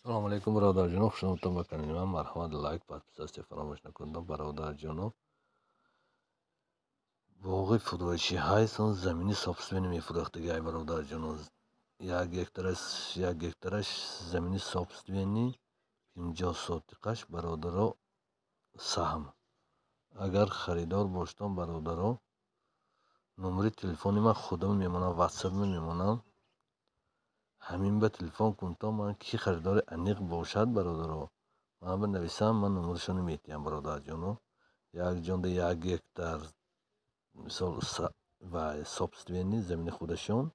Салом алейкум, бародарҷоно, хушомадтон ба канали ман. Марҳамат, лайк, подписаться фаромӯш накунед, бародарҷоно. Боғи фурӯшӣ ҳаст, он замини собственный мефурӯхтагӣ ай, бародарҷоно. 1 гектараш, 1 гектараш замини собственный, 50 сотиқаш, бародаро, саҳм. Агар харидор бошедон, бародаро, номери телефони ман худам мемонам, ватсапма мемонам, ҳамин ба телефон кунтон. Ман ки харидори аниқ бошад, бародаро, ман ба нависам, ман номерашонро метиҳам, бародарҷоно. Як ҷонда 1 гектар, мисол, ва собственный замини худашон,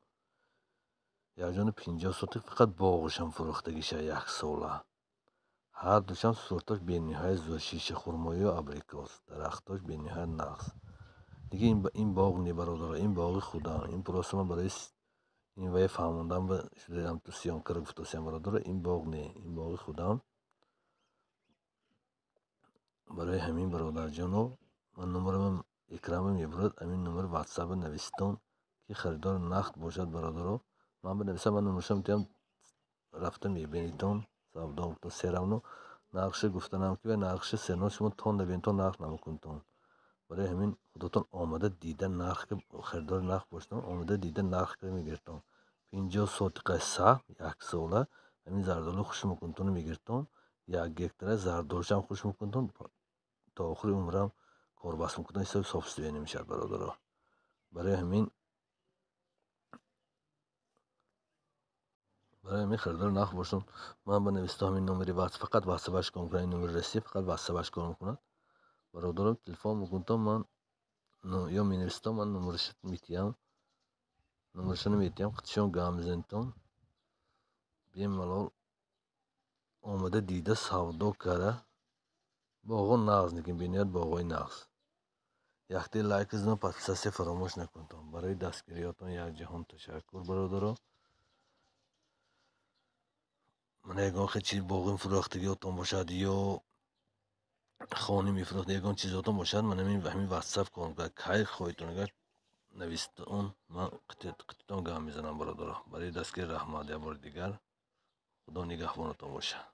як ҷонда 50 сотик фақат боғашам фурӯхтагиша яксола. Ҳар душам сортош бениҳоят зӯр: шиша хурмоию абрикос. Дарахтош бениҳоят нағз. Дига ин боғ не, бародаро, ин боғи худам. Ин просто ман барои ин вая фаҳмондан шудаам, ту съёмка ро гуфтосиям, бародаро. Ин боғ не, ин боғи худам. Барои ҳамин, бародарҷоно, ман номерамам экранба мебурад, ҳамин номери ватсапа нависитон, ки харидори нақд бошад, бародаро, ман бинависам, ман номерашам метиҳам, рафта мебинедтон, савдо всё равно нархша гуфтанам, ки нархша всё равно шумо то набинедтон, нарх намекунедтон. Барои ҳамин худотон омада дида, нарх, харидори нақд бошедон, омада дида, нарх мегиртон. 50 сотиқа саҳм, яксола ҳамин зардолу хуш мекунедтону мегиртон. 1 гектара зардолушам хуш мекунедтон, то охири умрам корбаст мекунедтон, ҳисоби собственный мешавад, бародаро. Барои ҳамин харидори нақд бошедон, ман ба нависто ҳамин номери ватс, фақат ватсапаш кор мекунад. Ин номери Россия фақат ватсапаш кор мекунад, бародаро. Телефон мекунедтон, ман ё менависитон, ман номераша метиҳам, номерашонро метиҳам, қитишон гап мезанедтон, бемалол омада дида, савдо кара. Боғо нағз лекин бениҳоят боғҳои нағз. Яхте лайк зино, подписаться фаромӯш накунедтон. Барои дастгириётон як ҷаҳон ташаккур, бародаро. Мана, ягон хел чиз боғи фурӯхтагиётон бошад ё хони мефурӯхт, ягон чизотон бошад, ман ҳамин ватсап кор мекунад. Кай хоҳедтон, агар нависитон, ман қититон гап мезанам, бародаро. Барои дастгирӣ раҳмат як бори дигар. Худо нигаҳбонатон бошад.